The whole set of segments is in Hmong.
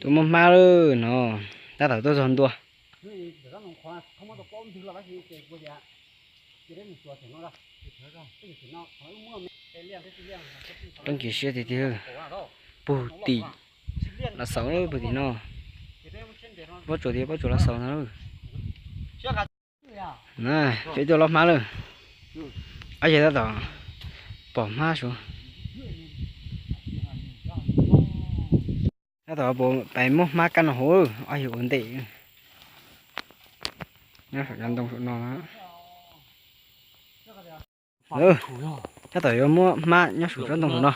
Tuaj muab hmab lawm no, tab tom tuaj txog ntua. Roob kis siab tiag tiag, puag tim Lav Xaus, puag tim no. Pob tsuas tias pob tsuas Lav Xaus no. Peb tuaj lob hmab lawm. Ob yawg tab tom pom hmab suav. Tab tom pais muab hmab kab no hauv, ob yawg ua ntej. Nyob saum cov ntoo saum no. Tab tom yuav muab hmab nyob saum tsob ntoo saum no.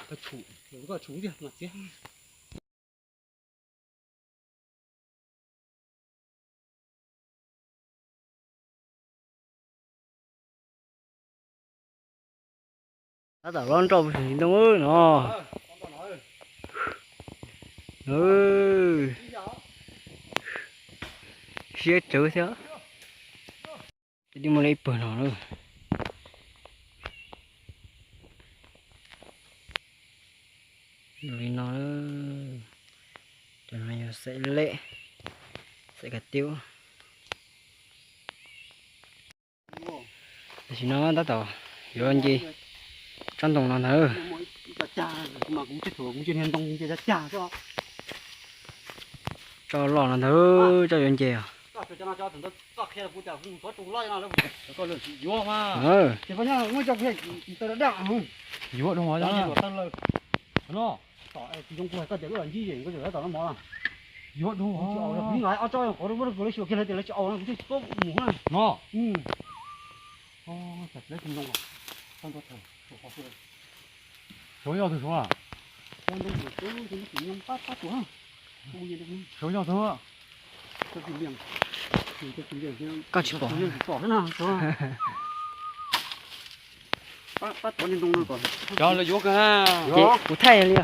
Tab tom lob nroj puag saum ntoo no. Siab tsawv thiab. Twb muaj li ib pawg no lawm. Li no, cov no yog xaim lej, xaim kav tiab. Tam sim no tab tom yuav nce tsob ntoo no ntag. Tsob loj no ntag, tsob yuav nce os. Yuav dua. Suav yog tus suav. Suav yog tus. Koj tsis pom. Cov lawv yuav kawg. Ces kuv thaij li.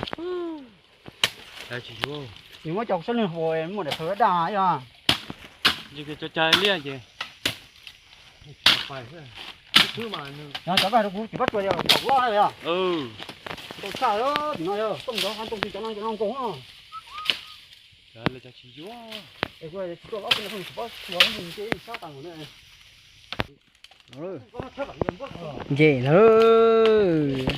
Nws muab cov sab lwg hu muaj daim plhaw daj ib yam. Cov cai liaj ces. Cov vaj rau kuv tsis pab tsuas li, tau loj na yog. Ntau tshaj, tim no yog tooj ntov qhov ntoo ti cov no cov no nkoos no. Tsis tuaj ob peb no tsis pab tsuas, nce sab tas mus na. Nce lawm.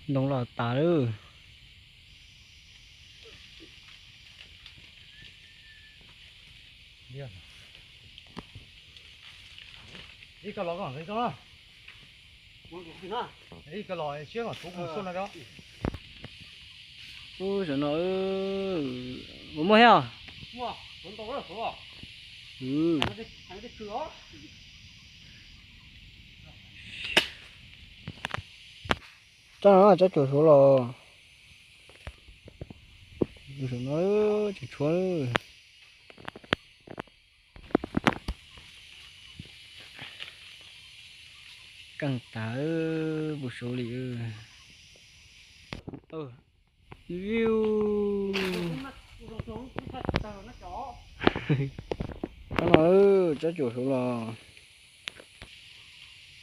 Ntoo los tas lawm. Ib koj los koj ib koj. Ib koj los siab kom tuav kuv xub no. Ub, saum no puas muaj thiab? Tsob no tsob tsuas suav los. Saum no tseem tshuav. Keej tas, puas suav li. Tsob no tsob tsuas suav los.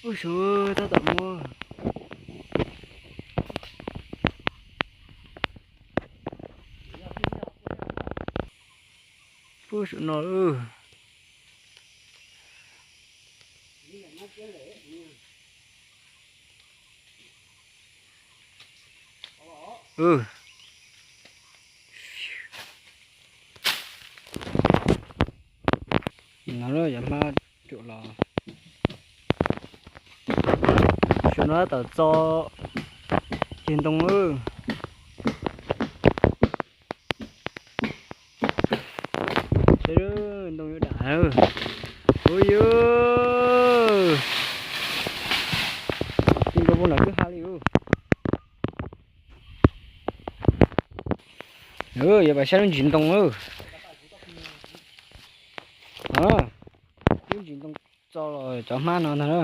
Ub, suav tab tom muaj. Puag saum no. No cov hmab cuam los. Saum no tab tom txo ceg ntoo. Ntoo yuav dam. Ub, yus, tig nkaus puag nram kwj ha li. Yuav pais saib lub ntsis ntoo. Lub ntsis ntoo txo los cov hmab no ntag na.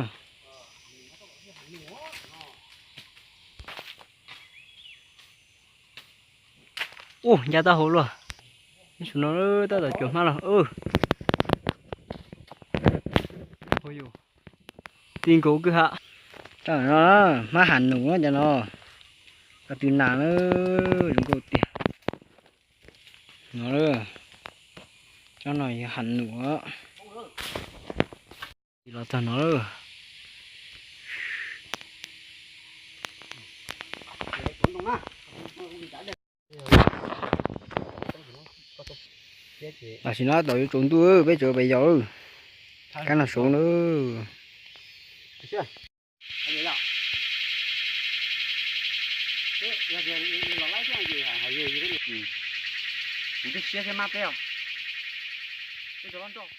Ub, ncaj taub hau luaj. Saum no tab tom cuam hmab los. Ti nkaus kwj ha. Tab no hmab has num cov no. Koj tw nas na, zoo nkauj tiag. No, cov no yog has num. Los txog no lawm. Tam sim no tau yuav tsaus ntuj, peb tseem pes yaus lawm. Kab no saud na. Kuv twb siab thiab mab peb os. Peb cov loj nroj.